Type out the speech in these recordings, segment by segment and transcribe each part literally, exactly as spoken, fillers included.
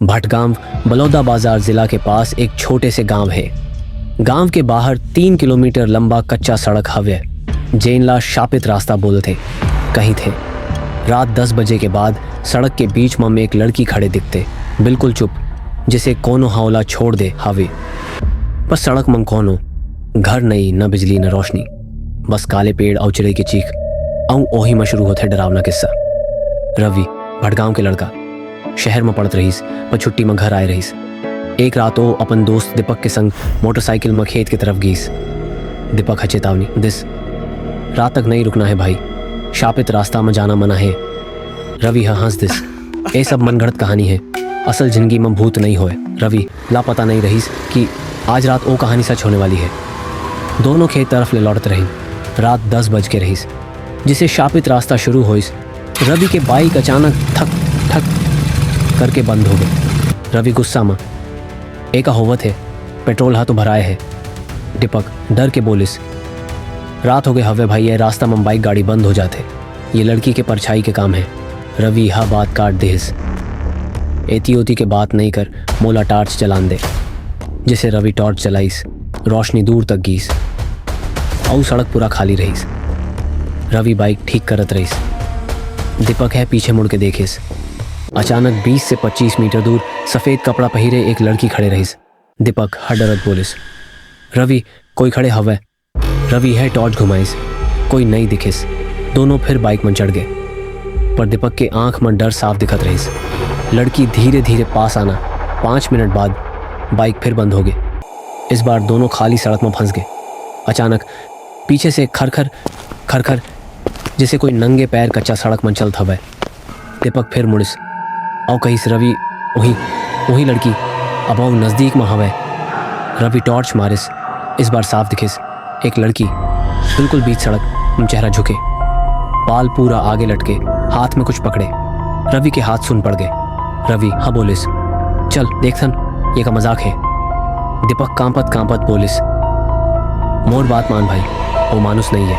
भटगांव बलौदा बाजार जिला के पास एक छोटे से गांव हे। गांव के बाहर तीन किलोमीटर लंबा कच्चा सड़क हवे, जेन ला शापित रास्ता बोलथे। कहिथे, रात दस बजे के बाद सड़क के बीच म एक लड़की खड़े दिखथे, बिल्कुल चुप, जइसे कोनो ह ओला छोड़ दे हवे। पर सड़क म कोनो घर नइ, न बिजली, न रोशनी, बस काले पेड़ अउ चिड़ई के चीख। अउ ओही म शुरू होथे डरावना किस्सा। रवि, भटगांव के लड़का, शहर म पढ़त रहिस, पर छुट्टी म घर आए रहिस। एक रात ओ अपन दोस्त दीपक के संग मोटरसाइकिल म खेत के तरफ गीस। दीपक ह चेतावनी दिस, "रात तक नइ रुकना हे भाई, शापित रास्ता म जाना मना हे।" रवि ह हंस दिस, "ए सब मनगढ़ंत कहानी हे, असल जिंदगी म भूत नइ होय।" रवि ला पता नइ रहिस कि आज रात ओ कहानी सच होने वाली हे। दोनों खेत तरफ ले लौटत रहिन। रात दस बज के रहिस, जइसे शापित रास्ता शुरू होइस। रवि के बाइक अचानक ठक ठक करके बंद हो गे। रवि गुस्सा म, "ए का होवत हे? पेट्रोल ह तो भराए हे।" दीपक डर के बोलिस, "रात हो गे हवे भाई, ए रास्ता म बाइक गाड़ी बंद हो जाथे। ये लड़की के परछाई के काम हे।" रवि ह बात काट दिस, "एती ओती के बात नइ कर, मोला टॉर्च जलान दे।" जइसे रवि टॉर्च जलाइस, रोशनी दूर तक गीस, अउ सड़क पूरा खाली रहिस। रवि बाइक ठीक करत रहिस। दीपक ह पीछे मुड़ के देखिस। अचानक बीस से पच्चीस मीटर दूर सफेद कपड़ा पहिरे एक लड़की खड़े रहिस। दीपक ह डरत बोलिस, "रवि, कोई खड़े हवय।" रवि ह टॉर्च घुमाइस, कोई नइ दिखिस। दोनों फिर बाइक म चढ़ गे, पर दीपक के आंख म डर साफ दिखत रहिस। लड़की धीरे धीरे पास आना, पाँच मिनट बाद बाइक फिर बंद हो गे। इस बार दोनों खाली सड़क म फंस गे। अचानक पीछे से खरखर खरखर, जइसे कोई नंगे पैर कच्चा सड़क म चलत हवय। दीपक फिर मुड़िस, अउ कहिस, "रवि, उही, उही लड़की, अब अउ नजदीक म हवय।" रवि टॉर्च मारिस, इस बार साफ दिखिस, एक लड़की, बिल्कुल बीच सड़क, चेहरा झुके, बाल पूरा आगे लटके, हाथ म कुछ पकड़े। रवि के हाथ सुन पड़ गे। रवि ह बोलिस, "चल देखथन, ये का मजाक हे?" दीपक कांपत कांपत बोलिस, "मोर बात मान भाई, ओ मानुस नइ हे।"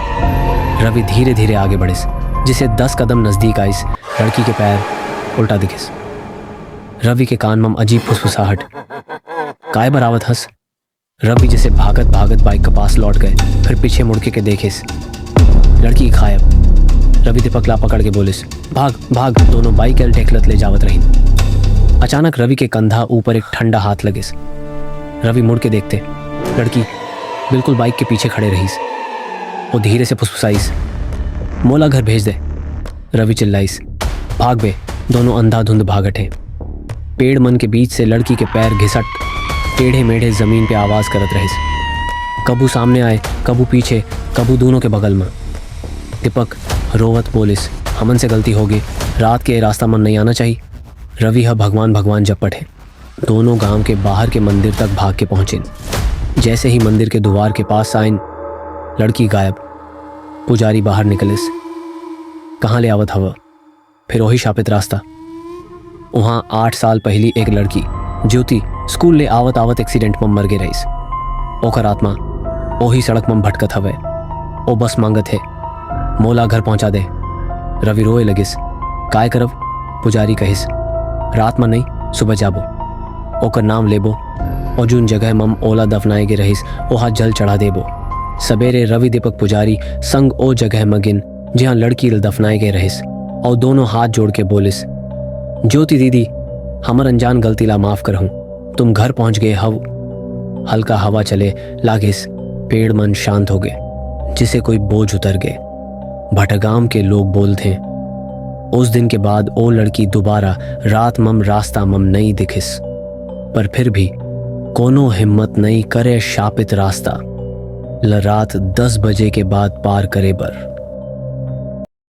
रवि धीरे धीरे आगे बढ़िस, जइसे दस कदम नजदीक आइस, लड़की के पैर उल्टा दिखिस। रवि के कान म अजीब फुसफुसाहट, "काय बर आवत हस?" रवि जइसे भागत भागत बाइक के पास लौट गे, फिर पीछे मुड़के के देखिस, लड़की गायब। रवि दीपक ला पकड़ के बोलिस, "भाग, भाग।" दोनों बाइक ल ढेकलत ले जावत रहिन। अचानक रवि के कंधा ऊपर एक ठंडा हाथ लगिस। रवि मुड़ के देखथे, लड़की बिल्कुल बाइक के पीछे खड़े रहिस। वो धीरे से फुसफुसाइस, "मोला घर भेज दे।" रवि चिल्लाइस, "भाग बे।" दोनों अंधाधुंध भागत हे। पेड़ मन के बीच से लड़की के पैर घिसट टेढ़े मेढ़े जमीन पे आवाज करत रहिस, कभू सामने आए, कभू पीछे, कभू दोनों के बगल म। दीपक रोवत बोलिस, "हमन से गलती होगे, रात के ए रास्ता म नइ आना चाही।" रवि ह भगवान भगवान जपत हे। दोनों गांव के बाहर के मंदिर तक भाग के पहुंचिन। जइसे ही मंदिर के दुवार के पास आइन, लड़की गायब। पुजारी बाहर निकलिस, "कहां ले आवत हव?" फिर ओही शापित रास्ता। उहां आठ साल पहिली एक लड़की, ज्योति, स्कूल ले आवत आवत एक्सीडेंट म मर गे रहिस। ओकर आत्मा ओही सड़क म भटकत हवय। ओ बस मांगत हे, "मोला घर पहुंचा दे।" रवि रोए लगिस। "काय करव?" पुजारी कहिस, "रात म नइ, सुबह जाबो। ओकर नाम लेबो, अउ जोन जगह म ओला दफनाए गे रहिस, ओहा जल चढ़ा देबो।" सबेरे रवि दीपक पुजारी संग ओ जगह म गिन, जिहां लड़की ल दफनाए गे रहिस, अउ दोनों हाथ जोड़ के बोलिस, "ज्योति दीदी, हमर अनजान गलती ला माफ करहू। तुम घर पहुंच गए हव।" हल्का हवा चले लागिस, पेड़ मन शांत हो गए, जइसे कोई बोझ उतर गए। भटगांव के लोग बोलथे, उस दिन के बाद ओ लड़की दोबारा रात मम रास्ता मम नइ दिखिस। पर फिर भी कोनो हिम्मत नइ करे शापित रास्ता ल रात दस बजे के बाद पार करे बर।